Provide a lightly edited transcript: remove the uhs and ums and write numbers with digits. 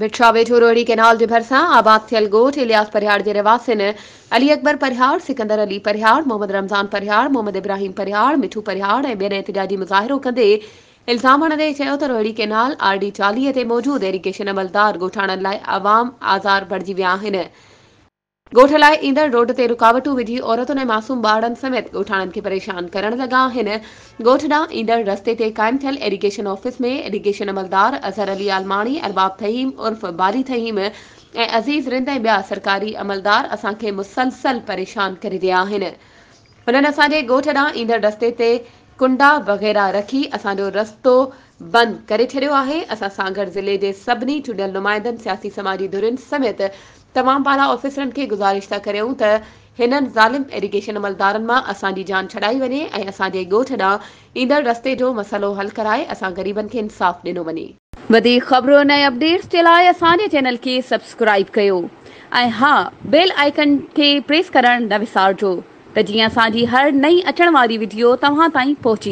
ڀٽ شاهه ويجهو روهڙي ڪئنال جي ڀرسان آباد ٿيل ڳوٺ الياس پرهياڙ جي رهواسين علي اڪبر پرهياڙ، سڪندر علي پرهياڙ، محمد رمضان پرهياڙ، محمد ابراهيم پرهياڙ، مٺو پرهياڙ ۽ ٻين احتجاجي مظاهرو ڪندي الزام هڻندي چيو ته روهڙي ڪئنال آر ڊي 40 تي موجود ايريگيشن عملدار ڳوٺاڻن لاء عوام آزار بڻجي ويا آهن. ڳوٺ لاء ايندڙ روڊ تي رڪاوٽون وجهي عورتن ۽ معصوم ٻارڙن سميت ڳوٺاڻن کي پريشان ڪرڻ لڳا آهن. ڳوٺ ڏانهن ايندڙ رستي تي قائم ٿيل ايريگيشن آفيس ۾ ايريگيشن عملدار اظهر علي عالماڻي، ارباب ٿهيم عرف بالي ٿهيم ۽ عزيز رند ۽ ٻيا سرڪاري عملدار اسان کي مسلسل پريشان ڪري رهيا آهن. هنن اسان جي ڳوٺ ڏانهن ايندڙ رستي تي ڪنڊا وغيره رکي اسان جو رستو بند ڪري ڇڏيو آهي. اسان سانگهڙ ضلعي جي سڀني چونڊيل نمائندن، سياسي سماجي ڌرين سميت تمام بالا آفيسرن کي گذارش ٿا ڪريون ته هنن ظالم ايريگيشن عملدارن مان اسان جي جان ڇڏائي وڃي ۽ اسان جي ڳوٺ ڏانهن ايندڙ رستي جو مسئلو حل ڪرائي اسان غريبن کي انصاف ڏنو وڃي. وڌيڪ خبرن ۽ اپڊيٽس جي لاء اسان جي چينل کي سبسڪرائيب ڪيو ۽ ها بيل آئيڪن کي پريس ڪرڻ نه وسارجو ته جيئن اسان جي هر نئين اچڻ واري وڊيو توهان تائين پهچي.